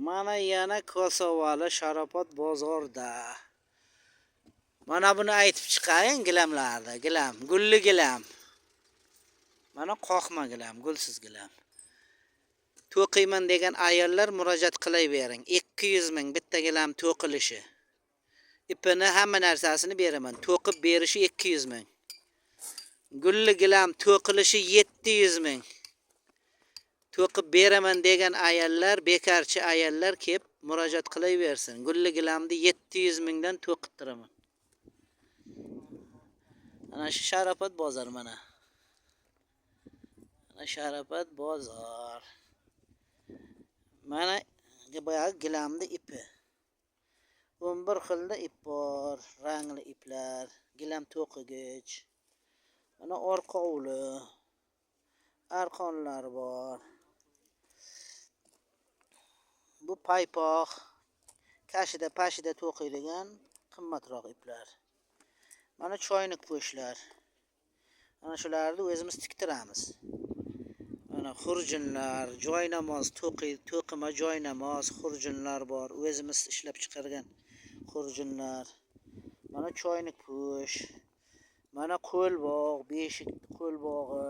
Mana yana Kosovali Sharafat bozorda. Mana buni aytib chiqayin gilamlarda. Gilam, gulli gilam. Mana qoqma gilam, gulsiz gilam. To'qiyman degan ayollar murojaat qilayvering. 200 ming bitta gilam to'qilishi. Ipini hamma narsasini beraman. To'qib berishi 200 ming. Gulli gilam to'qilishi 700 ming. To'qib beraman degan ayollar, bekarchi ayollar kelib murojaat qilayversin. Gulli gilamni 700 mingdan to'qittiraman. Ana shu Sharafat bozor mana. Ana Sharafat bozor. Mana boyagi gilamni ipi. 11 xilda ip bor, rangli iplar, gilam to'qigich. Mana orqovli arqonlar bor. Bu paypoq, kashida pashida to'qiydigan qimmatroq iplar. Mana choynik po'shlar. Mana shularni o'zimiz tiktiramiz. Mana xurjunlar, joynamoz, to'qima joynamoz, xurjunlar bor. O'zimiz ishlab chiqargan xurjunlar. Mana choynik po'sh. Mana qo'lbog', beshik qo'lbog'i.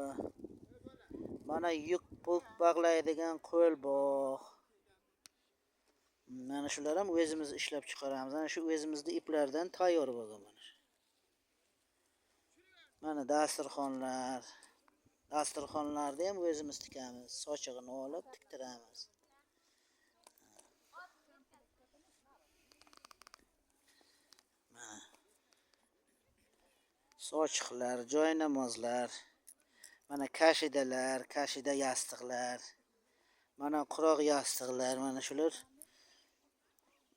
Mana yuk puk bog'laydigan qo'lbog'. Mana shular ham o'zimiz ishlab chiqaramiz. Mana shu o'zimizni iplardan tayyor bo'lgan mana shu. Mana dasturxonlar. Dasturxonlarni ham o'zimiz tikamiz. Sochig'ini olib tiktiramiz. Mana sochiqlar, joynamozlar, mana kashidalar, kashida yostiqlar, mana quroq yostiqlar, mana shular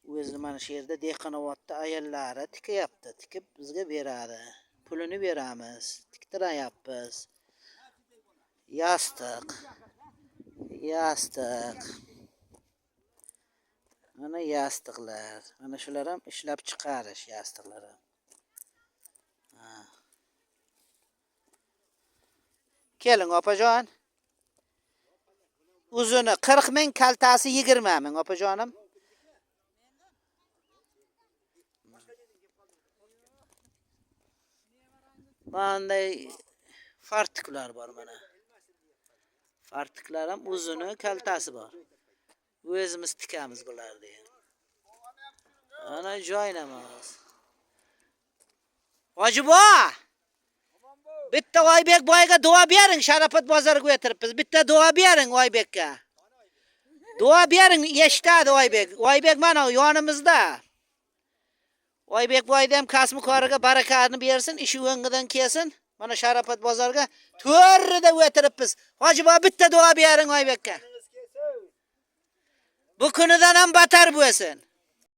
o'zi mana shu yerda Dehqonobodda ayollari tikyapti, tikib bizga beradi. Pulini beramiz, tiktirayapmiz. Yostiq. Yostiq. Mana yostiqlar. Mana shular ham ishlab chiqarish yostiqlar ham. Ha. Keling opajon. Uzuni 40 ming, kaltasi 20 ming opajonim. Manday fartiklar bor mana. Fartiklar ham uzuni, kaltasi bor. O'zimiz tikamiz bularni ham. Ana joynamoz. Hoji buva! Bitta Oybek boyga duo bering, Sharafat bozoriga o'tiribmiz. Bitta duo bering Oybekka. Duo bering, eshitadi Oybek. Oybek mana yonimizda. Oybek boyda ham kasbi koriga barakatni bersin, ishi o'ngidan kelsin. Mana Sharafat bozoriga to'rida o'tiribmiz. Hoji buva bitta duo bering Oybekka. Bu kunidan ham battar bo'lsin.